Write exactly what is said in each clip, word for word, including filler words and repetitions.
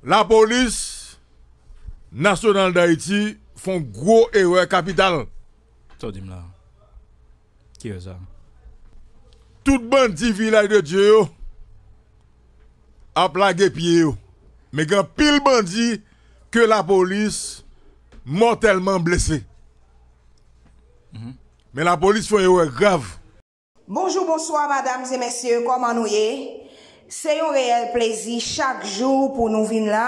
Lapolis Nasyonal Dayiti fè yon gwo erè kapital. Sa w di m la? Ki erè sa? Tout bandi Vilaj de Dye yo ap lage pye yo. Men gen anpil bandi ke lapolis mòtèlman blese. Men lapolis fè yon erè grav. Bonjou, bonswa, madam e mesye, kòman nou ye? Se yon reyèl plezi chak jou pou nou vin la,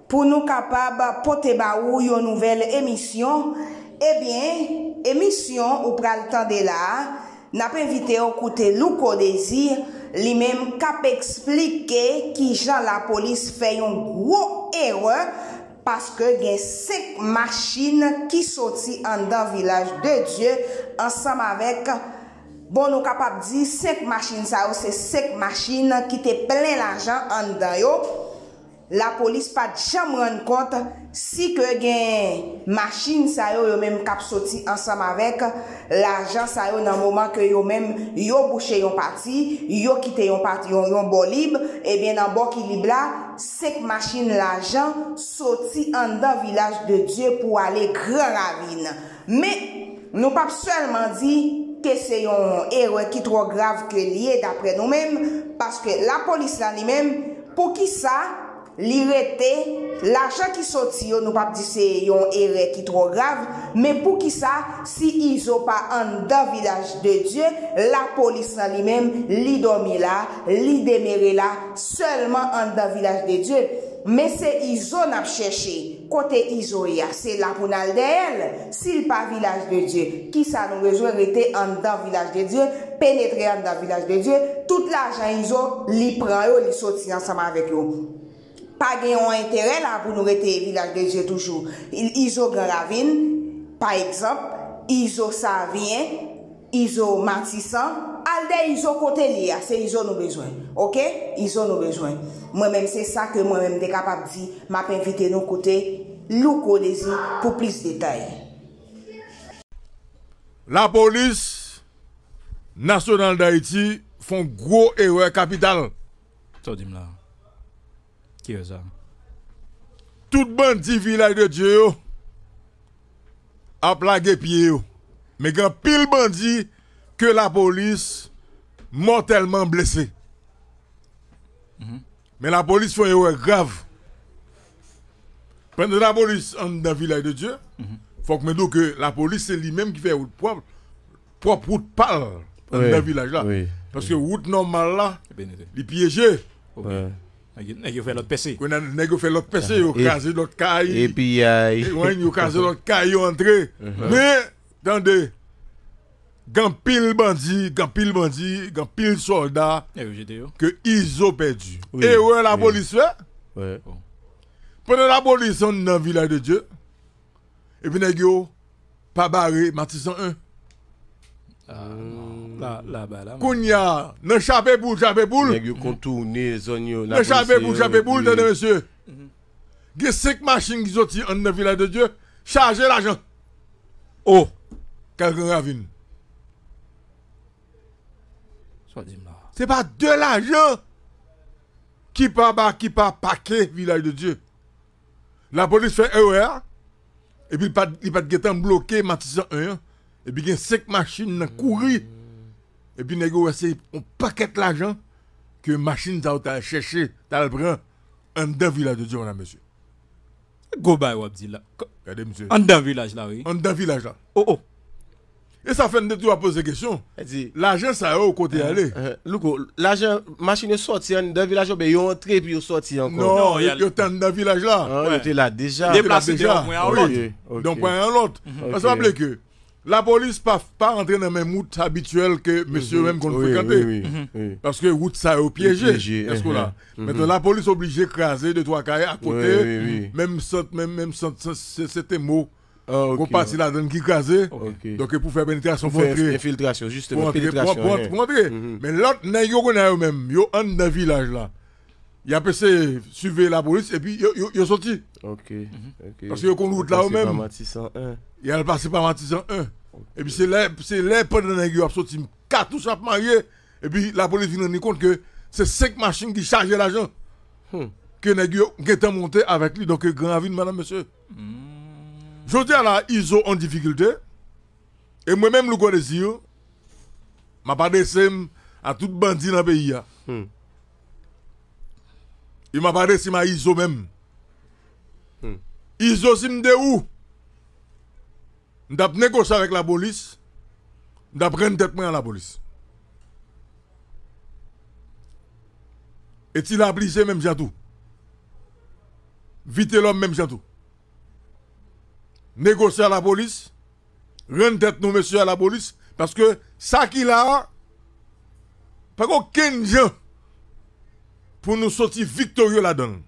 pou nou kapab pote ba ou yon nouvèl emisyon. Ebyen, emisyon ou pral tande la a, n ap envite w koute Louko Désir, li menm k ap eksplike kijan lapolis fè yon gwo erè, paske gen senk machin ki soti anndan Vilaj de Dye ansanm avèk, bon, nou kapab di senk machin sa yo, se senk machin ki te plen lajan anndan yo. Lapolis pa t janm rann kont si ke gen machin sa yo, yo menm k ap soti ansanm avèk lajan sa yo nan moman ke yo menm yo bouche yon pati, yo kite yon pati, yon, yon bò lib, ebyen nan bò ki lib la, senk machin lajan soti anndan Vilaj de Dye pou ale Gran Ravin. Men, nou p ap sèlman di ke se yon erè ki twò grav ke l ye daprè nou menm, paske lapolis la li menm, poukisa li rete, lajan ki soti yo, nou p ap di se yon erè ki twò grav, men poukisa si Izo pa anndan Vilaj de Dye, lapolis lan li menm, li dòmi la, li demere la, sèlman anndan Vilaj de Dye? Men se Izo n ap chèche. Kote Izo ye a, se la pou n al dèyè l. Si l pa Vilaj de Dye, kisa nou bezwen rete anndan Vilaj de Dye, penetre anndan Vilaj de Dye? Tout lajan Izo, li pran yo, li soti ansanm avèk yo. Pa gen yon enterè la pou nou rete Vilaj de Dye toujou. Izo Gran Ravin, pa egzanp, Izo Savyen, Izo Matisan, al dèyè Izo kote l ye a, se Izo nou bezwen. Oke? Izo nou bezwen. Mwen menm, se sa ke mwen menm m te kapab di. M ap envite nou koute Louko Désir pou plis detay. Lapolis Nasyonal Dayiti fè yon gwo erè kapital. Sa w di m la? Ki erè sa? Tout bandi Vilaj de Dye yo ap lage pye yo. Men gen anpil bandi ke lapolis mòtèlman blese. Men lapolis fè yon erè grav. Pandan lapolis anndan Vilaj de Dye, fòk mwen di w ke lapolis se li menm ki fè wout pwòp, pwòp wout pa l anndan vilaj la. Paske wout nòmal la, li pyeje. Nèg yo, nèg yo fè lòt pèse. Kounye a, nèg yo fè lòt pèse, yo kraze lòt kay. Epi, yo kraze lòt kay, yo antre. Men, tande, gen anpil bandi, gen anpil bandi, gen anpil sòlda ke Izo pèdi. Erè lapolis fè. Pandan lapolis anndan Vilaj de Dye, epi nèg yo pa bare Matisan en. Kounye a, nan chape poul, chape poul. Nèg yo kontounen zòn yo. Nan chape poul, chape poul, tande mesye. Gen senk machin ki soti anndan Vilaj de Dye, chaje lajan. O, kay Gran Ravin. Sa w di m la? Se pa de lajan ki pa ba, ki pa pake Vilaj de Dye. Lapolis fè erè a, epi li pa t, li pa t gentan bloke Matisan en an. Epi gen senk machin nan kouri. Epi nèg yo wè se yon pakèt lajan ke machin sa yo t al chèche, t al pran anndan Vilaj de Dye, medam, mesye. Gwo bagay w ap di la. Gade, mesye. Anndan vilaj la, wi. Anndan vilaj la. O, o. E sa fè n te toujou ap poze kesyon. Lajan sa yo, kote y ale? Louko, lajan, machin yo sòti anndan vilaj la, oubyen yo antre epi yo sòti ankò? Non, yo, yo te anndan vilaj la. Yo te la deja. Deplase de yon pwen a yon lòt. De yon pwen a yon lòt. Paske pa bliye ke lapolis pa, pa rantre nan menm wout abityèl ke mesye yo menm konn frekante. Paske wout sa yo pyeje, èske w la? Mentnan, lapolis oblije kraze de twa kay akote, menm sant, menm, menm sant, sant, se, se te mo. Gon pati ladan l ki kraze. Donk, pou fè penetrasyon, pou antre. Enfiltrasyon, jisteman, pou antre, pou, pou antre. Men lòt nèg yo konnen yo menm, yo anndan vilaj la. Y ap eseye siveye lapolis, epi yo, yo, yo soti. Paske yo konn wout la yo menm. Y al pase pa Matisan en. Epi se lè, se lè pandan nèg yo ap soti, katouch ap marye, epi lapolis vin rann li kont ke se senk machin ki chaje lajan. ke nèg yo gentan monte avèk li. Donk, Gran Ravin, medam, mesye. Jodi a la, Izo an difikilte. E mwen menm, Louko Désir, m ap adrese m a tout bandi nan peyi a. E m ap adrese m a Izo menm. Izo, si m te ou, m t ap negosye avèk lapolis, m t ap rann tèt mwen a lapolis. E Ti Laplize menm jan tou. Vitelòm menm jan tou. Negosye a lapolis, rann tèt nou mesye a lapolis, paske sa ki la a, pa gen okenn jan pou nou soti viktorye ladan l.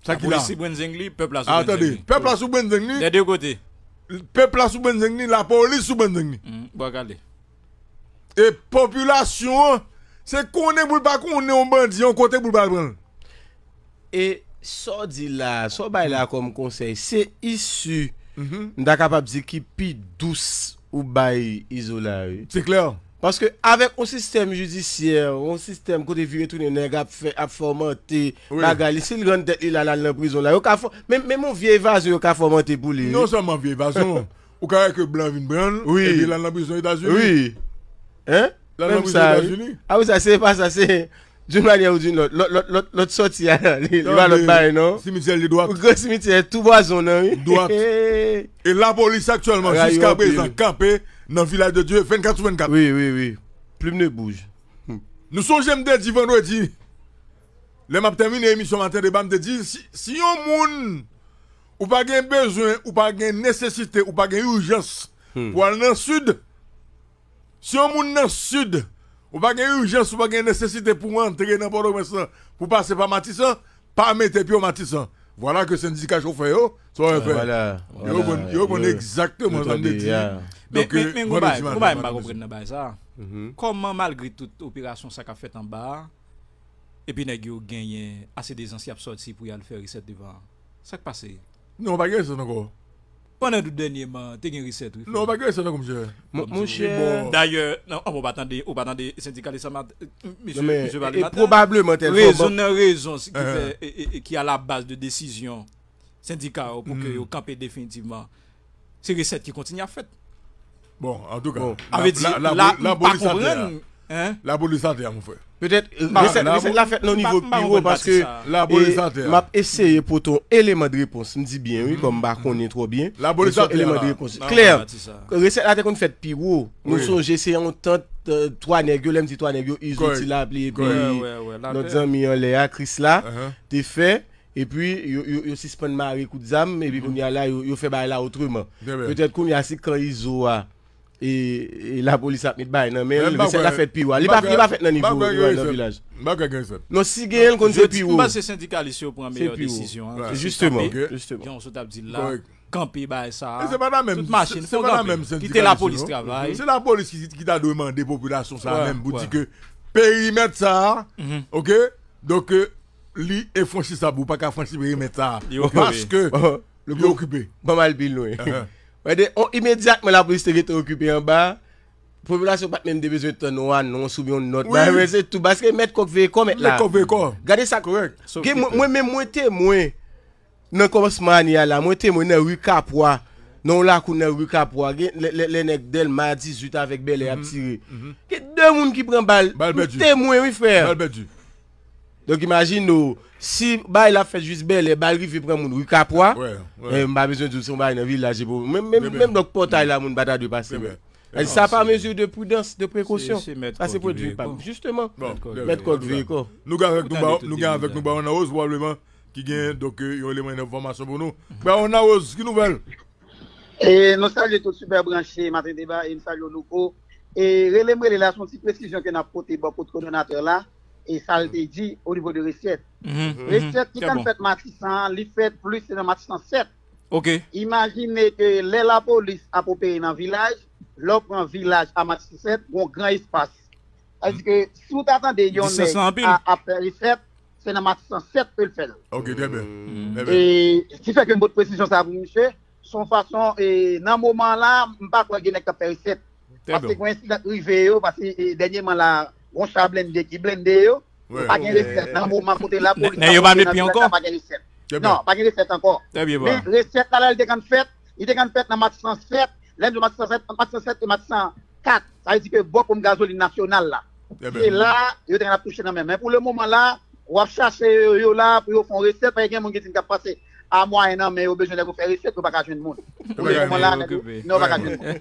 Sa ki la. Lapolis sou brenzeng li, pèp la sou brenzeng li. Tande, pèp la sou brenzeng li. Dè de kote. Pèp la sou brenzeng li, lapolis sou brenzeng li. Bwa kale. E popilasyon an, se konnen pou l pa konnen yon bandi, yon kote pou l pa pran l. E sa w di la, sa w bay la kòm konsèy, se isi, m ta kapab di ki pi dous ou bay Izo la, wi. Se klè. Paske avèk yon sistèm jidisyè, yon sistèm kote vire tounen nèg ap fè, ap fòmante bagay li, si l rann tèt li la, l al nan prizon la, yo ka fò, menm, menm yon vye evazyon yo ka fòmante pou li, wi. Non sèlman vye evazyon, ou ka wè ke blan vin pran l, epi l al nan prizon Etazini. Wi. Hein? L al nan prizon Etazini. Ah wi, sa se pa sa, se d'une manière ou d'une autre. Lòt, lòt, lòt, lòt sòti a, li, li pa lòt bagay, non. Simitye li dwat. Ou gran simitye, tou bwa zòn nan, wi. Dwat. E lapolis aktyèlman, jiska prezan, kanpe nan Vilaj de Dye vennkat sou vennkat. Wi, wi, wi. Plume ne bouge. Nou sonje m te di vandredi, lè m ap tèmine emisyon Maten Deba, m te di, si, si yon moun, ou pa gen bezwen, ou pa gen nesesite, ou pa gen ijans pou al nan Sid, si yon moun nan Sid, ou pa gen ijans, ou pa gen nesesite pou antre nan Pòtoprens lan, pou pase pa Matisan, pa mete pye w Matisan. Vwala ke sendika chofè yo, sa yo fè. Yo konn, yo konn egzakteman sa m te di. Men, men, men, gon bagay, gon bagay m pa konprann nan bagay sa. Kòman, malgre tout operasyon sa k ap fèt anba a, epi nèg yo genyen ase de zans y ap sòti pou y al fè resèt devan an? Sa k pase? Non, pa gen resèt ankò. Pandan dout dènyèman, te gen resèt, wi, frè. Non, pa gen resèt ankò, monchè. Monchè. Dayè, non, an, bon, ou pa tande, ou pa tande sendikalis la, mesye, mesye pale maten. Probableman, tèl rezon nan rezon ki fè, e, e, e, ki a la baz de desizyon sendika yo pou ke yo kanpe definitivman. Se resèt ki kontinye ap fèt. Bon, antouka, lapolis atè a. Lapolis atè a, mon frè. Petèt resèt, resèt la fèt nan nivo pi wo, paske m ap eseye pote yon eleman de repons. M di byen, wi, kòm m pa konnen twò byen. Lapolis atè a. Eleman de repons. Klè, resèt la te konn fèt pi wo. Nou sonje se yon tant, twa nèg yo, lè m di twa nèg yo, Izo, Ti Lapli, epi lòt zanmi anlè a, Krisla, te fè. Epi, yo, yo, yo sispann mare kout zam, epi kounye a la, yo, yo fè bagay la otreman. Petèt kounye a, si kan Izo a, e, e lapolis ap met bagay nan men l, resèt la fèt pi wo. Li pa, li pa fèt nan nivo nan vilaj. M pa kwè gen resèt. Non, si genyen l, konn se pi wo. M panse sendikalis yo pran meyè desizyon an. Jisteman, jisteman. Jan w sot ap di l la, kanpe bagay sa a, tout machin, fè kanpe, kite lapolis travay. Se lapolis ki, ki ta dwe mande popilasyon sa a menm pou di ke perimèt sa a, oke, donk, li enfranchisab, ou pa ka franchi perimèt sa a. Paske li okipe. Ban m al pi lwen. Gade, imedyatman lapolis te gentan okipe anba, popilasyon pa t menm te bezwen tann yon anons oubyen yon nòt. Bagay, se tou, paske mèt kò k veye kò, mèt la. Mèt kò k veye kò. Gade sa. Gen, mwen, mwen menm, mwen temwen nan kòmansman ane a la, mwen temwen nan ri Kapwa, nan yon lakou nan ri Kapwa, gen, lè, lè, lè nèg Dèlma dizuit avèk Bèlè ap tire. Gen de moun ki pran bal, m temwen, wi, frè. Bal pèdi. Donk, imajine w, si bagay la fèt jis Bèlè, bal rive pran moun ri Kapwa, m pa bezwen di w se yon bagay nan vilaj, epi menm, menm, menm lòt pòtay la, moun pa ta dwe pase. Sa pa mezi de pridans, de prekosyon. Sa se pwodui pa m. Jisteman, mèt kò k veye kò. Nou gen avèk nou, nou gen avèk nou Bawon Narose, pwobableman, ki gen, donk, yon eleman enfòmasyon pou nou. Bawon Narose, ki nouvèl? E nou salye tout Sipè Branche Maten Deba e n salye w, Louko. E rele m rele la, se yon ti presizyon ke n ap pote bò kot kowòdonatè la, e sa l te di o nivo de resèt. Resèt ki konn fèt Matisan an, li fèt plis se nan Matisan sèt. Imajine ke lè lapolis ap opere nan vilaj, lè w pran vilaj a Matisan sèt, gon gran espas. Sa di ke si w ta tande yon nèg ap fè resèt, se nan Matisan sèt ke l fè l. Ok, trè byen. E ki fè ke m pote presizyon sa pou misye, se yon fason, e, nan moman la, m pa kwè gen nèg k ap fè resèt. Paske gon ensidan k rive yo, paske, e, dènyèman la, gon cha blende ki blende yo. Wi. Pa gen resèt nan moman kote lapolis ap monte nan vilaj la, pa gen resèt. Non, pa gen resèt ankò. Men resèt la, lè l te konn fèt, li te konn fèt nan match san sèt, lè m di match san sèt, match san sèt e match san kat. Sa vle di ke bò ponp gazolin nasyonal la. Se la, yo te konn ap touche nan men. Men pou le moman la, w ap chache yo, yo la, pou yo fè yon resèt, pa gen moun ki di n k ap pase a mwayen nan men yo, bezwen nèg yo fè resèt, yo pa ka jwenn moun. Pou le moman la, nèg yo, non, yo pa ka jwenn moun.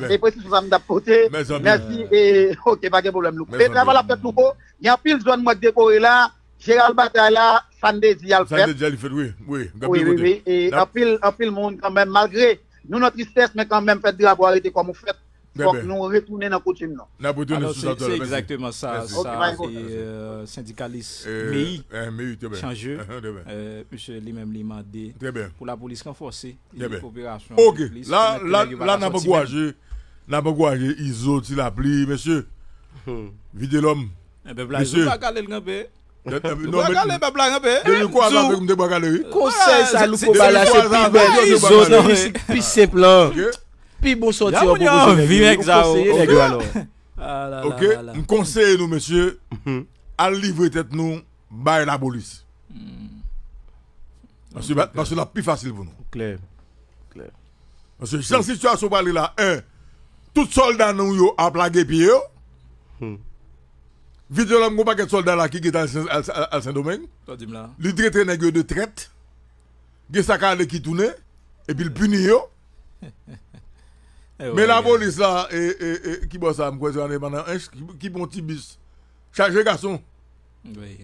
Se presizyon sa m t ap pote. Mèsi, e, ok, pa gen pwoblèm, Louko. E travay la ap fèt, Louko. Gen anpil zòn mwen k dekore la. Jeral Batay la, Sandedi al fèt. Sandedi al fèt, wi, wi. Wi, wi, wi. E anpil, anpil moun kanmenm, malgre nou nan tristès, men kanmenm fèt drapo a rete kòm ou fèt. Fòk nou retounen nan koutim nou. N ap retounen sou sa talè. Se egzakteman sa, sa, e, sendikalis Meyi, Chanjeu, misye li menm li mande pou lapolis ranfòse operasyon an plis, pèmèt ke nèg yo pa ka sòti menm. Ok, la, la, la, n ap ankouraje, n ap ankouraje Izo, Ti Lapli, mesye. Vitelòm. Mesye. Ou pa kale l kanpe. Ou pa kale pèp la kanpe. Depi kwa zafè m te bwa kale, wi. Konsèy sa Louko ba la, se pi bèl, pi senp lan. Pi bon sòti an pwopoze nèg yo. M konseye nèg yo alò. Ok, m konseye nou, mesye, al livre tèt nou bay lapolis. Paske, paske l ap pi fasil pou nou. Klè. Klè. Paske jan sitiyasyon prale la, en, tout sòlda nou yo ap lage pye yo. Vitelòm, gon pakèt sòlda la ki gentan al Sen-, al, al, al Sendomeng. Li trete nèg yo de trèt. Gen sa k ale ki tounen, epi l pini yo. Men lapolis la, e, e, e, ki bò sa, m kwè se nan Ench, ki, ki pran ti bis chaje gason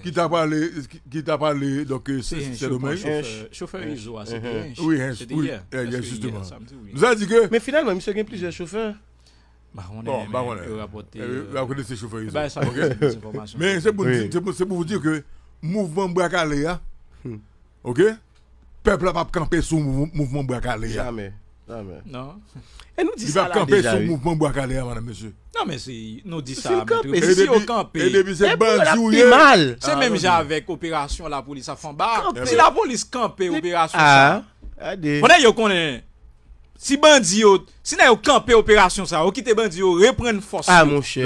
ki ta prale, ki, ki ta prale, donk, e, Sendomeng. Chofè Izo a, se te Ench. Wi, Ench, wi, jisteman. M sa di ke. Men finalman, misye gen plizyè chofè. Bon, m pa konnen. Yo rapòte, yo rapòte se chofè Izo. Men se pou n di, se pou, se pou w di ke mouvman bwa kale a, ok? Pèp la p ap kanpe sou mou-, mouvman bwa kale a. Jamè. Jamè. Non. E nou di sa la deja, wi. Li p ap kanpe sou mouvman bwa kale a, madam, mesye. Non, men si nou di sa, men si yo kanpe. E depi se bandi ou ye. Se menm jan avèk operasyon lapolis ap fè anba. Si lapolis kanpe operasyon sa, konnen yo konnen. Si bandi yo, si nèg yo kanpe operasyon sa, yo kite bandi yo reprann fòs yo. Ah, monchè.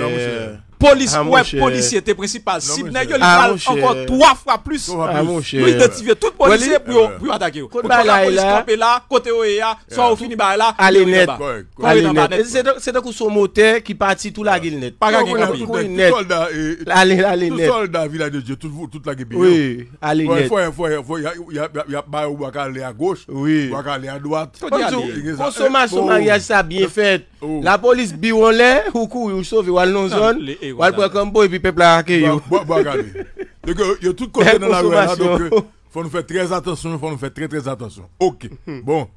Polis, wè, polisye te prensipal sib nèg yo, li pral ankò twa fwa plis pou idantifye tout polisye pou yo, pou yo atake yo. Kote lapolis kanpe la, kote yo ye a, swa yo fini bagay la, ale nèt. Kò yo nan ba nèt. Se tan-, se tankou se yon motè ki pati tou lage l nèt. Pa ka gen kanpe. Kouri nèt. Ale, ale nèt. Tout sòlda Vilaj de Dye, tout, tout lage pye yo. Wi, ale nèt. Fò, fò, fò, y a, y a, y a, y a ba yo bwa kale a goch. Wi. Bwa kale a dwat. Kote y ale? Konsomasyon maryaj sa byen fèt. Lapolis bi w anlè, ou kouri, ou sove, w al nan zòn, w al pran kanpo, epi pèp la akeyi w. Bwa, bwa, bwa kale. Donk, yo, yo tout kote nan lari a la, donk, fò nou fè trè atansyon, fò nou fè trè, trè atansyon. Ok. Bon.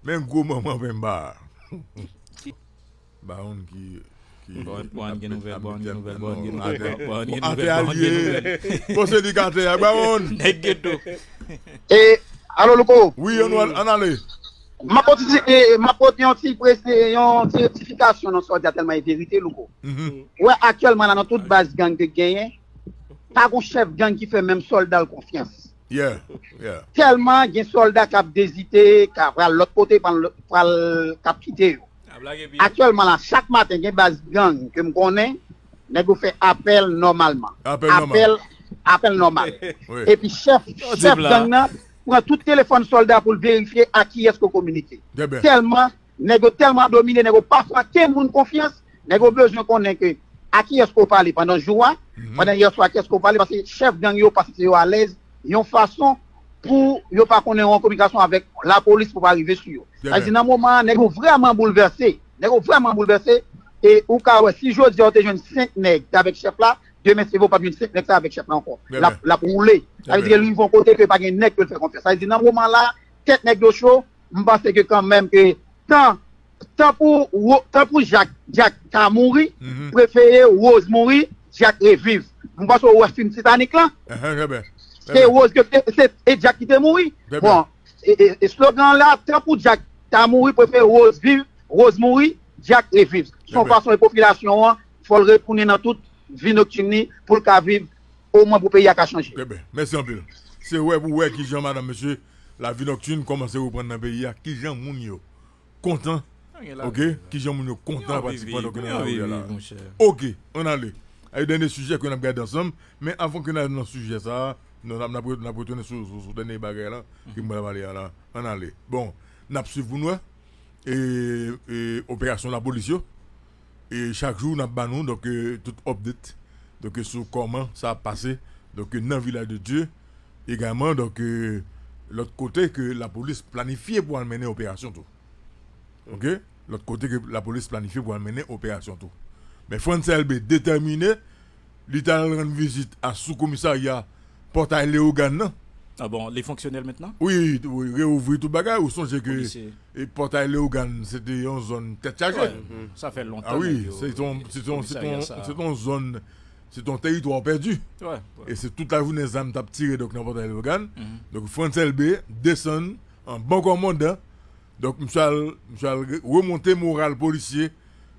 Men gwo manman penba. Bawon ki, ki Bawon gen nouvèl, Bawon gen nouvèl, Bawon gen nouvèl, Bawon gen nouvèl, Bawon gen nouvèl. Bon, se li k atè a, Bawon. Nèg geto. E, alo, Louko? Wi, ann ale. M ap pote, e, m ap pote yon ti prese-, yon ti rektifikasyon nan sa w di a, tèlman e verite, Louko. Ou wè, aktyèlman la, nan tout baz gang ke genyen, pa gon chèf gang ki fè menm sòlda l konfyans. Tèlman gen sòlda k ap ezite, k ap pral lòt kote, pral, pral, k ap kite yo. Aktyèlman la, chak maten, gen baz gang ke m konnen, nèg yo fè apèl nòmalman. Apèl nòmal. Apèl, apèl nòmal. Epi chèf, chèf gang nan pran tout telefòn sòlda pou l verifye a kiyès ke w kominike. Tèlman, nèg yo tèlman domine, nèg yo pa fè okenn moun konfyans, nèg yo bezwen konnen ke a kiyès ke w pale pandan jou a, pandan yè swa, a kiyès ke w pale, paske chèf gang yo pa santi yo alèz yon fason pou yo pa konnen yon kominikasyon avèk lapolis pou pa rive sou yo. Sa vle di nan moman an, nèg yo vrèman boulvèse. Nèg yo vrèman boulvèse. E ou ka wè, si jodi a w te jwenn senk nèg ki avèk chèf la, demen se vre w p ap jwenn senk nèg sa avèk chèf la ankò. L ap, l ap woule. Sa vle di ke li rive yon kote ke pa gen nèg ke l fè konfyans. Sa vle di nan moman la, tèt nèg yo cho, m panse ke kanmenm ke tan, tan pou Wo-, tan pou Jak, Jak ta mouri, prefere Rose mouri, Jak reviv. M panse w wè fim Titanic lan. Se Rose ke, se, e Jak ki te mouri. Bon, e, e, e slogan la, tan pou Jak ta mouri, prefere Rose viv, Rose mouri, Jak reviv. Se yon fason e popilasyon an, fò l retounen nan tout vi noktin li pou l ka viv, omwen pou peyi a ka chanje. Trè byen. Mèsi anpil. Se wè pou wè kijan, madanm, mesye, lavi noktin kòmanse reprann nan peyi a, kijan moun yo kontan. Ok, kijan moun yo kontan pratikman nan lari a la. Ok, ann ale. Ay, dènye sijè ke n ap gade ansanm, men avan ke n al nan sijè sa a, nou, n ap, n ap, n ap retounen sou, sou, sou dènye bagay la, ke m pral pale a la. Ann ale. Bon, n ap swiv pou n wè. E, e, operasyon lapolis yo. E chak jou, n ap ba nou, donk, e, tout update. Donk, e, sou kòman sa ap pase. Donk, e, nan Vilaj de Dye. Egalman, donk, e, lòt kote ke lapolis planifye pou al mennen operasyon tou. Oke? Lòt kote ke lapolis planifye pou al mennen operasyon tou. Men Frantz Elbé detèmine, li t al rann vizit a sou komisarya Pòtay Leyogàn nan. Ah bon, li fonksyonèl mentnan? Wi, wi, reouvri tout bagay. Ou sonje ke e Pòtay Leyogàn, se te yon zòn tèt chaje. Sa fè lontan. Ah wi, se yon, se yon, se yon, se yon zòn, se yon teritwa pèdi. E se tout la jounen zam t ap tire donk nan Pòtay Leyogàn. Donk Frantz Elbé desann an bon kòmandan. Donk misye al, misye al re- remonte moral polisye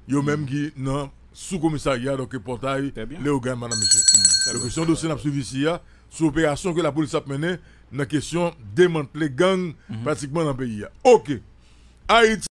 yo menm ki nan sou komisarya, donk Pòtay Leyogàn, madanm mesye. Donk se yon dosye n ap swiv isi a, sou operasyon ke lapolis ap mennen nan kesyon demantle gang pratikman nan peyi a. Oke. Ayiti.